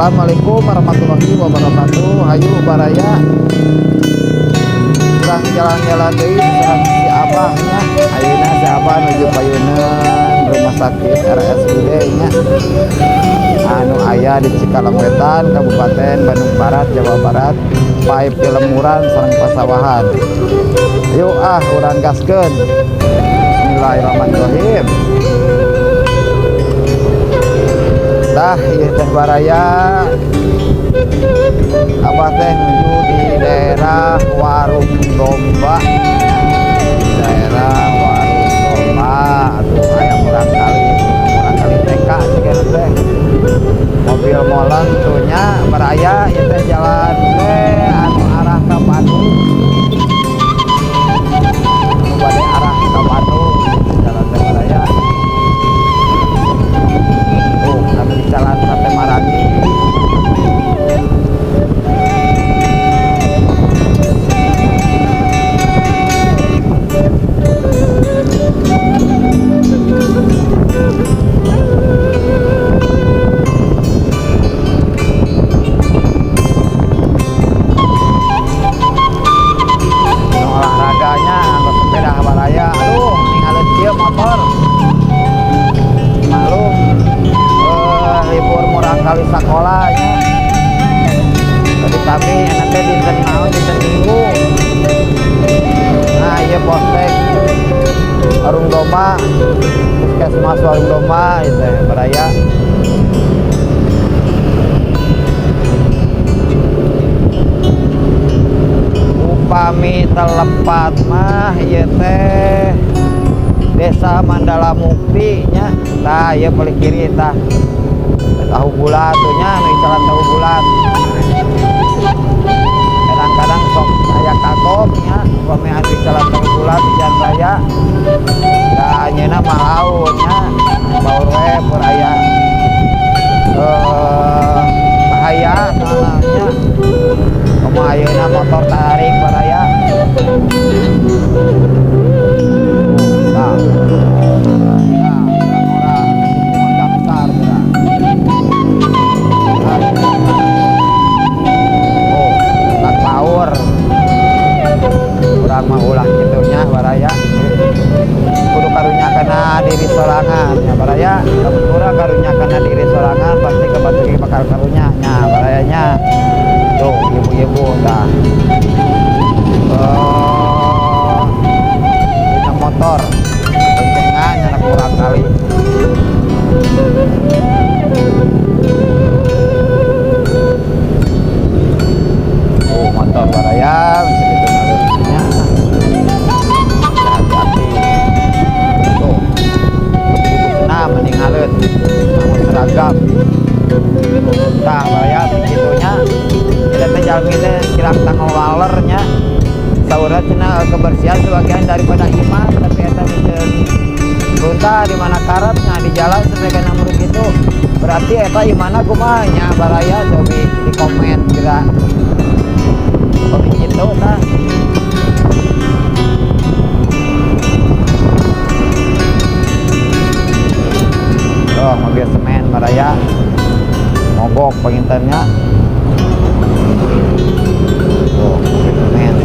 Assalamualaikum warahmatullahi wabarakatuh. Hayu baraya, urang jalan-jalan deui sareng si Abah nya. Ayeuna si Abah nuju payuneun rumah sakit RSUD nya, anu aya di Cikalong Wetan, Kabupaten Bandung Barat, Jawa Barat, paip di lemburan sareng pasawahan. Yuk ah, urang gaskeun. Bismillahirrahmanirrahim. Tah, ieu teh baraya, Abah teh nuju di daerah Warung Domba. Di daerah Warung Domba atuh aya murangkali TK sigana teh. Mobil molen tuh nya baraya, ieu teh jalan teh anu arah ka Bandung. Anu bade arah ka Bandung jalan teh baraya. Tuh, kami di jalan Sate Marangi. Nu olahraganya anggo sepeda baraya. Aduh, ninggalin kieu motor. Malum libur murangkali sekolah nya. Tadi kami enak teh dinten naon, dinten Minggu. Nah, iya polsek Warung Domba, Puskesmas Warung Domba itu ya, baraya. Upami telepat mah ieu teh Desa Mandala Mukti nya. Tah, ieu paling kiri tah. Tahu bulat tuh nya, nu jalan tahu bulat. Kadang-kadang sok aya kagok nya, upami anu jalan tahu bulat di jalan raya. Da anjeunna mah laun nya, baur we pur aya bahaya soalna nya. Komo ayeuna motor tarik baraya. Nah, nah, orang daftar geura. Oh, tak power. Urang mah ulah kitu nya baraya. Kudu karunya kana diri sorangan nya baraya. Lamun urang karunya kana diri sorangan pasti ka batur ge bakal karunya nya barayanya. Tuh, ibu-ibu tah. Eh, dina motor boncengan anak murangkali. Oh, motor baraya segitu nalurnya. Hati-hati. Tuh. Ibu senam mending ngaleut. Nganggo seragam. Tah baraya segitunya. Kita teh jalmi teh kirang tanggal waler nya. Saurna cenah kebersihan sebagian daripada iman, tapi eta meureun runtah di mana karetnya di jalan sampai kana menurut itu berarti eta imana kumaha nya baraya, cobi di komen kira komen gitu tah. Tuh, mobil semen baraya mogok pengintennya. Tuh, mobil semen.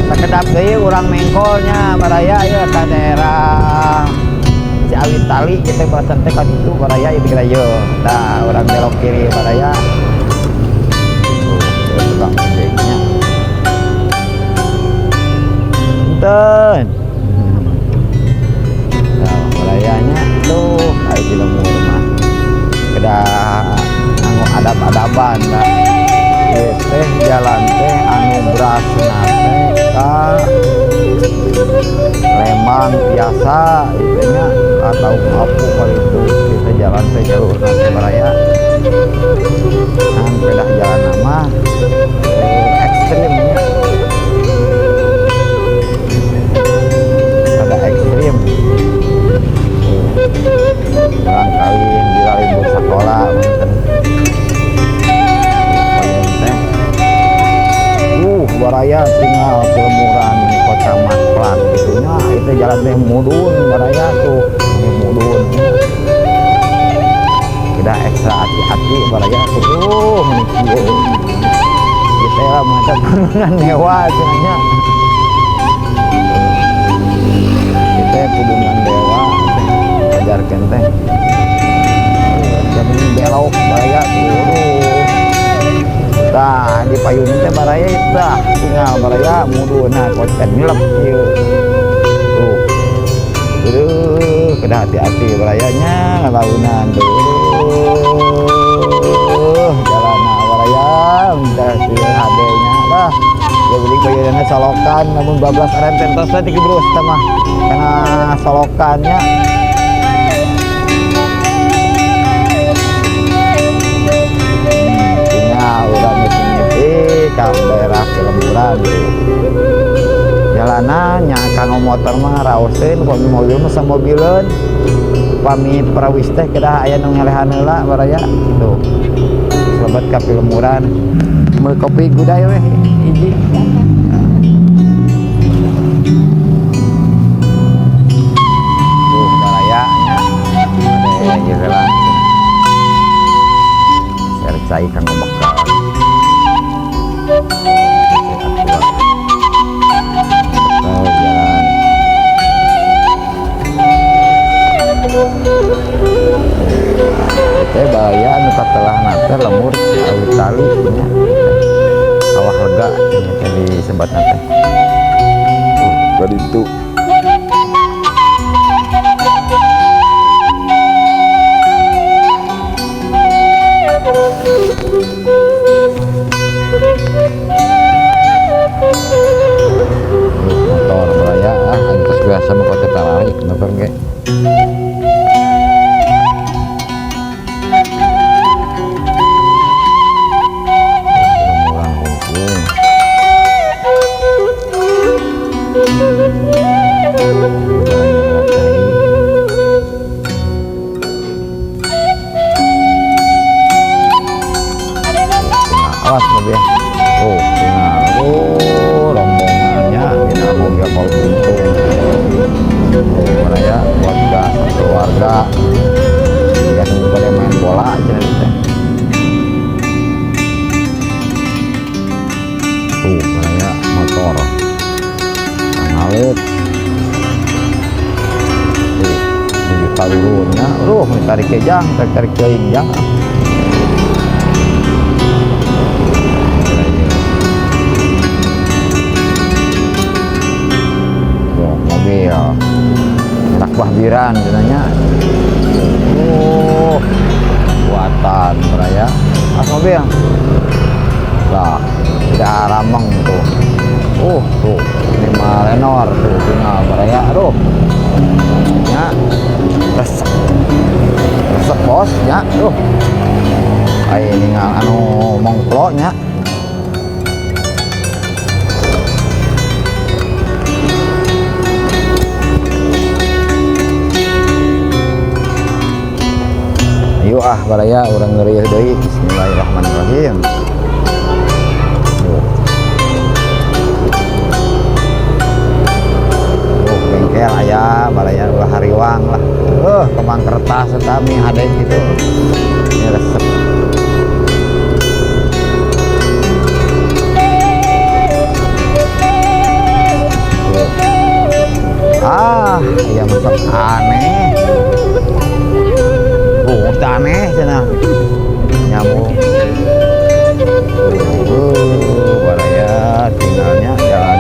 Sakedap deui urang mengkolnya baraya ya ka daerah Ciawi Tali gitu perasaan teh ka ditu baraya ieu kira ye. Tah, urang belok kiri baraya. Tuh, ieu tukang ojeknya. Punten. Nah, barayanya tuh aya di lembur mah. Kedah nganggo adab-adaban dah. Ieu teh jalan teh anu brasna teh ka Lembang biasa itu nya atau apa kali itu kita jalan teh jalur nanti baraya. Nah, pedah jalan nama ekstrim nya. Baraya, tinggal Pilemuran ini kota plat gitu nya. Itu jalan teh mudun baraya tuh, ini mudun. Udah ekstra hati-hati baraya tuh. Ini kieu. Kita lah mantap turunan dewa cenah nya. Kita kudunan dewa teh ajarkeun teh. Jam ini belok baraya tuh. Tah di payun teh baraya tah tinggal baraya mudun, nah konten nilep ieu. Tuh. Aduh, kedah hati-hati barayanya ngalaunan tuh. Aduh, jalana baraya minta si HD-nya lah. Ya beli payunna solokan namun bablas rem tentos teh bros teh mah. Karena solokannya. Tinggal urang ngiti ka daerah Pilemuran. Jalanannya kanggo motor mah raoseun, pami mobil mah samobileun. Pami perawis teh kedah aya nu ngelehan heula baraya gitu. Selamat ka Pilemuran. Meuli kopi gudai weh hiji. Tuh baraya nya. Ade ieu heula. Share cai kanggo bekal. Aqua. Bekal jalan. Teh bahaya anu katelahna teh lemur Ciawitali nya. Sawah lega nya teh disebatna teh. Baditu. Motor baraya ah aing geus biasa mah kote tarik motor ge. Murang hungkul. Awas mobil. Oh, tinggal. Oh, rombongannya dina mobil kol buntung. Oh, baraya keluarga keluarga. Ya nunggu pada main bola cenah teh. Tuh, baraya motor. Ngalit. Tuh, menuju talurunnya. Aduh, tarik kejang, tarik teuing jang. Tuh, mobil. Rak bahbiran cenahnya. Oh, buatan baraya. As mobil. Lah, tidak rameng tuh. Tuh, ini mah Lenor tuh, tinggal baraya. Aduh. Ya. Resep. Resep bos ya. Tuh. Ai ninggal anu mongklo nya. Ayo ah baraya urang ngeureuyeuh deui. Bismillahirrahmanirrahim. Tuh. Oh, bengkel aya baraya ulah hariwang lah. Kembang kertas eta mi hade gitu. Ini resep. Tuh. Ah, iya masak aneh. Oh, aneh cenah. Nyamuk. Baraya tinggalnya jalan.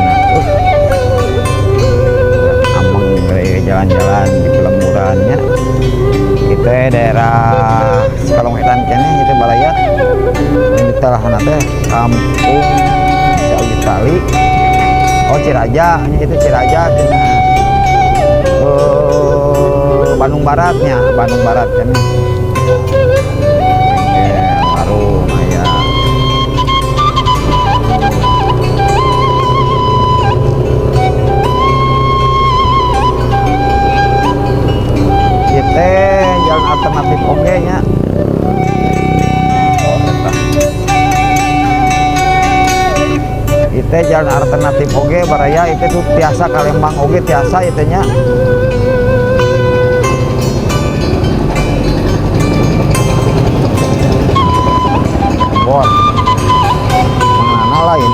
Ameng jalan-jalan di Pilemurannya. Itu daerah Cikalong Etan keneh itu baraya. Ini telahna teh kampung Ciawitali. Oh, Ciraja, itu Ciraja cenah. Bandung Baratnya, Bandung Barat kan. Bengkel, warung aya. Ieu jalan alternatif oge nya. Oh, eta. Teh jalan alternatif oge, baraya. Itu tuh tiasa ka Lembang oge tiasa itu nya. Bor mana lain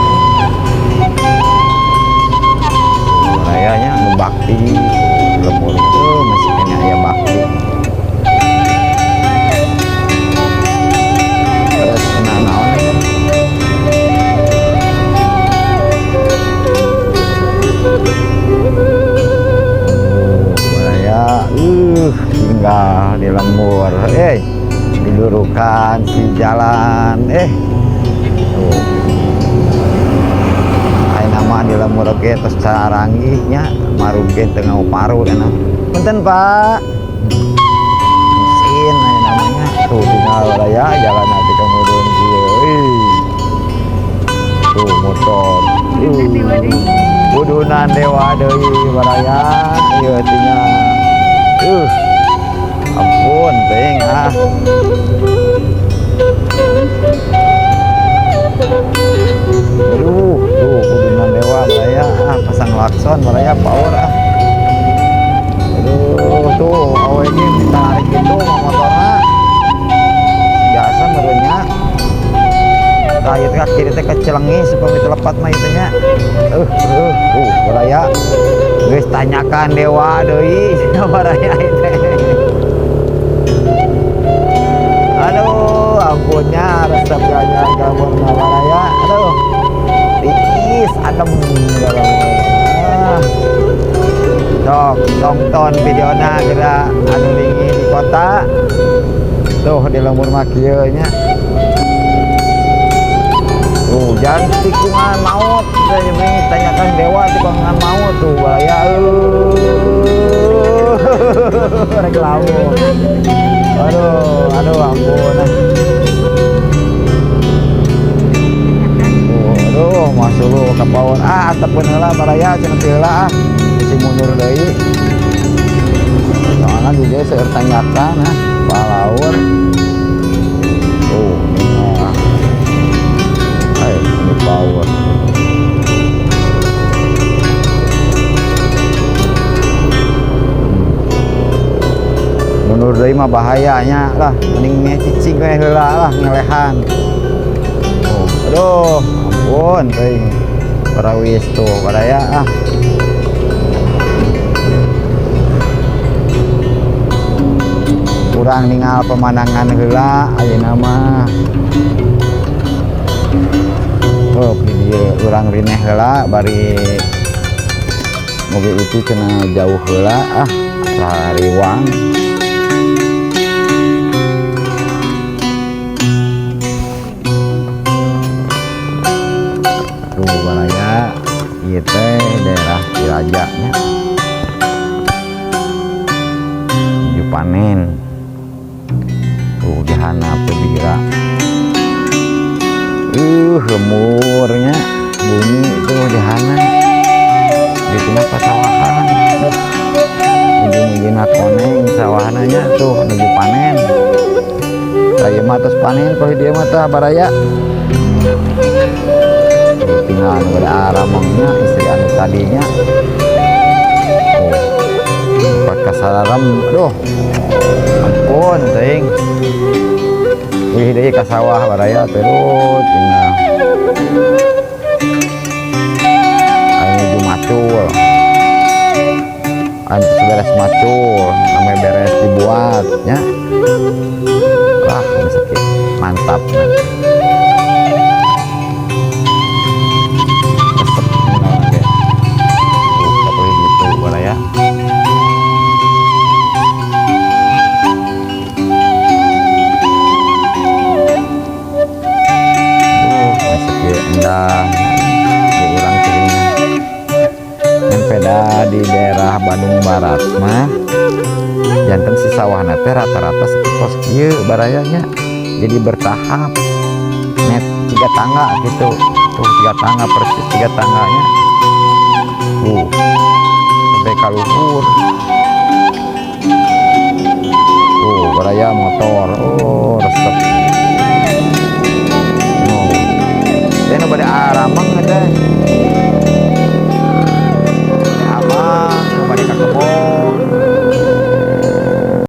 barayanya nu bakti lembur itu masih kena aya bakti. Terus kena naon ya? Oh, baraya, tinggal di lembur, didurukan si jalan, tuh. Ayeuna mah di lembur oge tos caranggih nya, maruge teu ngauparu enak. Punten, Pak. Mesin aya namanya. Tuh tinggal baraya jalan nanti kemudian kieu. Ih. Tuh motor. Kudunan dewa deui, baraya, ieu tinggal. Ampun teuing ah. Aduh, tuh kudunan dewa, baraya, ah, pasang klakson, baraya, power ah. Aduh, tuh awe ge minta narik gitu mah motorna. Biasa meureun. Tah, ieu teh kiri teh ke Cilenyi supami teu lepat mah ieu teh nya. Baraya. Geus tanyakan dewa deui cenah, baraya, ieu teh. Aduh, ampunnya resep ganya gambar baraya. Aduh. Tiis adem dalam. Ah. Sok, tonton videona geura anu linggih di kota. Tuh di lembur mah kieu nya. Tuh, jangan tikungan maut. Saya tanyakan dewa tikungan maut tuh bahaya. Rek lamun. Aduh, aduh, ampun. Ah. Tuh, aduh, masuk lu ka paon. Ah, antepkeun heula, baraya, cenah teu heula ah. Bisi mundur deui. Soalnya di dieu seueur tanjakan ah, palaur. Tuh, ini mah. Ini power. Mundur deui mah bahayanya lah, mending nya cicing we heula lah ngelehan. Oh, aduh, ampun teuing. Parawis tuh baraya ah. Kurang ningal pemandangan heula ayeuna mah. Oh, di dieu urang rineh heula bari mobil itu cenah jauh heula ah, asa riwang. Tuh baraya, ieu teh daerah Cilaja nya. Nuju panen. Tuh di handap teh bira. Lemurnya bumi tuh di handap. Di tengah pasawahan. Duh. Ujung-ujungna koneng sawahna nya tuh nuju panen. Saya mah tos panen kalau dia mah tah, baraya. Tinggal nu ada aramengnya istri anu tadinya. Oh. Tempat kasararem, aduh. Ampun teuing. Wih deui ka sawah, baraya, terus tinggal. Anu nuju macul. Anu beres macul, namanya beres dibuat nya. Wah, sakit. Mantap. Nah. Resep oke. Tuh, tak boleh gitu, baraya. Masuk endah di urang ceuring. Yang peda di daerah Bandung Barat mah janten si sawahna teh rata-rata kos kieu, barayanya. Jadi bertahap net tiga tangga gitu tuh, tiga tangga persis, tiga tangganya tuh sampai ka luhur tuh, baraya. Motor, oh.